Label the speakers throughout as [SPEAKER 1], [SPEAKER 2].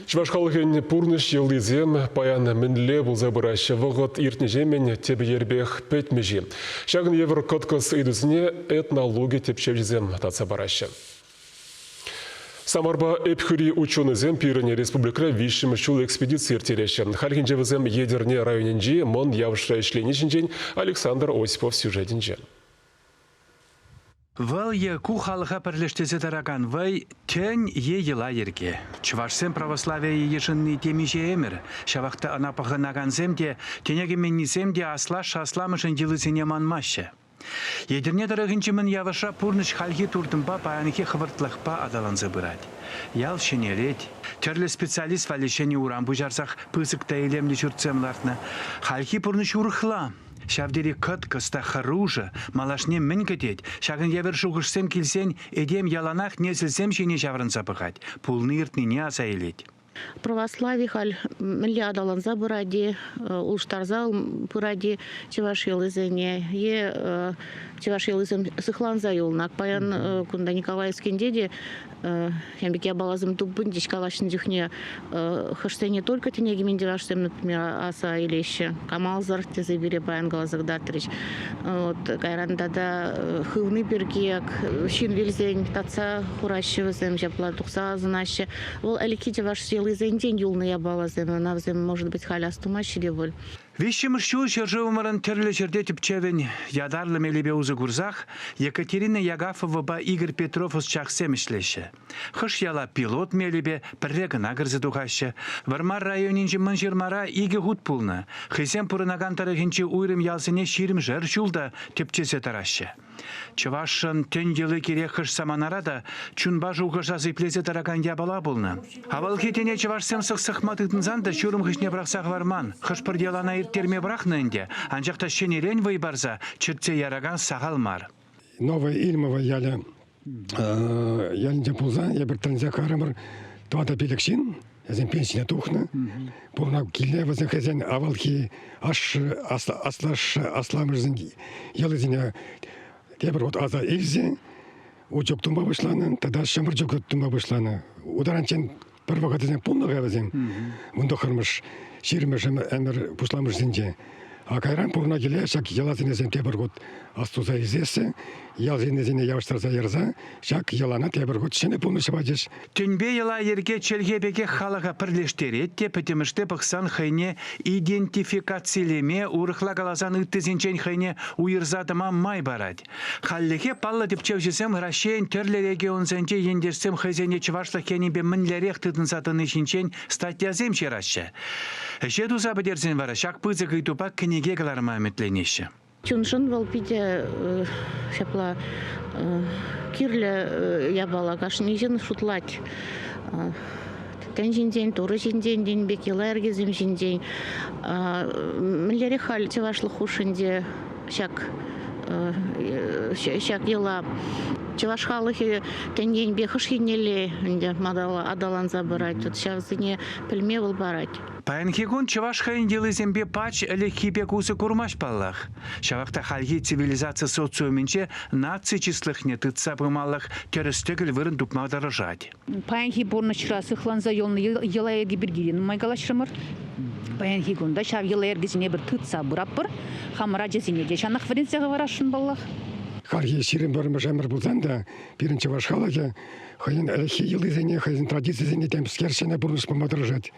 [SPEAKER 1] Чӑваш халӑхӗн пурнӑҫ йӑлисем паян мӗнле пулса пыраҫҫӗ, вӑхӑт иртнӗҫемӗн тӗпӗ-йӗрпех пӗтмӗҫ-и? Ҫакӑн евӗр кӑткӑс ыйтусене этнологи тӗпчевҫисем татса параҫҫӗ. Самарпа Ӗпхӳри ученӑйсем пирӗн республикӑра виҫҫӗмӗш ҫул экспедици ирттереҫҫӗ. Хальхинче вӗсем Етӗрне районӗнчи Мӑн Явӑшра ӗҫлени ҫинчен Александр Осипов сюжетӗнче.
[SPEAKER 2] Вӑл е ку халӑха пӗрлештерсе тӑракан вӑй тӗн е йӑла-йӗрке. Чӑвашсем православие йышӑнни темиҫе ӗмӗр, ҫавах та ӑна пӑхӑнакансем те, тӗне кӗменнисем те аслашшӗ-асламӑшӗн йӑлисене манмаҫҫӗ. Етӗрне тӑрӑхӗнчи Мӑн Явӑшра пурнӑҫ хальхи туртӑмпа паянхи хӑвӑртлӑхпа аталанса пырать. Ял ҫӗнелет, тӗрлӗ специалист валли ҫӗнӗ урам пуҫарсах пысӑк та илемлӗ ҫуртсем лартнӑ. Хальхи пурнӑҫ урӑхла. Ҫав тери кӑткӑс та хӑрушӑ, малашне мӗн кӗтет, ҫакӑн евӗр шухӑшсем килсен этем яланах несӗлсем ҫине ҫаврӑнса пӑхать, пулни-иртнине аса илет.
[SPEAKER 3] Православи халь мӗнле аталанса пырать-и, улӑштарса пырать-и чӑваш йӑлисене е чӑваш йӑлисем сыхланса юлнӑ. Ак паян кунта Николаевскинче те ҫавӑн пек япаласем тупӑнчӗҫ калаҫнӑ чухне хӑшсене только тӗне кӗмен чӑвашсем, например, аса илеҫҫӗ. Камалсӑр тесе пире паян каласа кӑтартрӗҫ. Вот кайран тата хывни пирки ак ҫын вилсен татса хураҫҫӗ вӗсем, ҫапла тухса асӑнаҫҫӗ. Вӑл ӗлӗкхи чӑваш йӑлисенчен юлнӑ япаласем. Ӑна вӗсем, может быть, халь астумаҫҫӗ те пуль.
[SPEAKER 2] Виҫҫӗмӗш ҫул ҫӗршывӑмӑрӑн тӗрлӗ ҫӗрте тӗпчевӗн ятарлӑ мелӗпе усӑ курсах Екатерина Ягафовӑпа Игорь Петров ӑсчахсем ӗҫлеҫҫӗ. Хӑш яла пилот мелӗпе пӗрре кӑна кӗрсе тухаҫҫӗ. Вӑрмар районӗнчи Мӑнҫырмара икӗ хут пулнӑ. Хӑйсем пурӑнакан тӑрӑхӗнчи уйрӑм ялсене ҫирӗмшер ҫул та тӗпчесе тӑраҫҫӗ. Чӑвашшӑн тӗн йӑли кирек хӑш саманара та чунпа шухӑша сиплесе тӑракан япала пулнӑ. Авалхи тӗне чӑвашсем сӑхсӑхма тытӑнсан та ҫурӑм хыҫне пӑрахса хӑварман. Хӑш-пӗр йӑлана ирттерме пӑрахнӑ ӗнтӗ, анчах та ҫӗнӗрен вӑй парса чӗртсе яракан сахал мар.
[SPEAKER 4] Новая Ильмова ялӗ ялӗнче пулсан эпир тӗлӗнсе карӑмӑр тӑватӑ-пилӗк ҫын вӗсем пенсине тухнӑ. Пурӑна киле вӗсем хӑйсен авалхи ашшӗ, аслашшӗ, асламӑшӗсен йӑлисене тепӗр хут аса илсе учук тума пуҫланӑ тата ҫӑмӑр чӳк тума пуҫланӑ. Утаранччен пӗр вӑхӑтсем пулнӑ-ха вӗсем. Вунтӑххӑрмӗш, ҫирӗммӗш ӗмӗр пуҫламӑшӗсенче. А кайран пурӑна киле ҫак йӑласене тепӗр хут астуса илсессӗн, ял ҫыннисене явӑҫтарса ярса ҫак йӑлана тепӗр хут ҫӗнӗ пурнӑҫ пачӗҫ.
[SPEAKER 2] Тӗнпе йӑла-йӗрке чӗлхе пекех халӑха пӗрлештерет те пӗтӗмӗшле пӑхсан хӑйне идентификацилеме, урӑхла каласан ыттисенчен хӑйне уйӑрса тӑма май парать. Хальлӗхе паллӑ тӗпчевҫӗсем Раҫҫейӗн тӗрлӗ регионсенчи ентешсем хӑйсене чӑвашлӑх енӗпе мӗнлерех тытӑнса тӑни ҫинчен статьясем ҫыраҫҫӗ. Ӗҫе туса пӗтерсен вара ҫак пысӑк ыйтупа кӗнеке кӑларма ӗмӗтленеҫҫӗ.
[SPEAKER 3] Чуншӑн вӑл питӗ ҫапла кирлӗ япала. Кашни ҫын шутлать. Тӗн ҫинчен, Турӑ ҫинчен, тен пек йӑла-йӗркесем ҫинчен. Мӗнлерех халь чӑвашлӑх хушшинче ҫак ҫак йӑла чӑваш халӑхӗ тӗн енпе хӑш еннелле ӗнтӗ аталанса пырать, вот ҫавсене пӗлме вӑл парать.
[SPEAKER 2] Паянхи кун чӑваш хӑйӗн йӑлисемпе пач ӗлӗкхи пек усӑ курмасть паллах. Ҫавах та хальхи цивилизаци социумӗнче наци чыслӑхне тытса пымалӑх тӗрӗс-тӗкӗл вырӑн тупма тӑрӑшать.
[SPEAKER 5] Паянхи пурнӑҫра сыхланса юлнӑ йӑла-йӗрке пирки те нумай калаҫрӑмӑр. Паянхи кун та ҫав йӑла-йӗркесене эпир тытса пыратпӑр. Хамӑр ачасене те ҫанах вӗрентсе хӑварасшӑн паллах.
[SPEAKER 4] Хальхи 21-мӗш ӗмӗр пулсан та пирӗн чӑваш халӑхӗ хӑйӗн ӗлӗкхи йӑлисене, хӑйӗн традицисене темскер ҫӗнӗ пурнӑҫ пама тӑрӑшать.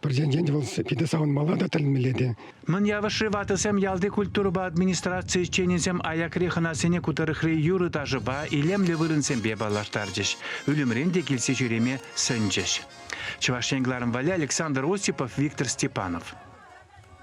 [SPEAKER 4] Пӗр енчен вӑл питӗ савӑнмалла та тӗлӗнмелле те.
[SPEAKER 2] Мӑн Явӑшри ватӑсем ялти культурӑпа администраци ӗҫченӗсем аякри хӑнасене ку тӑрӑхри юрӑ-ташӑпа, илемлӗ вырӑнсемпе паллаштарчӗҫ, ӳлӗмрен те килсе ҫӳреме сӗнчӗҫ. Чӑваш Ен кӑларӑм валли Александр Осипов, Виктор Степанов.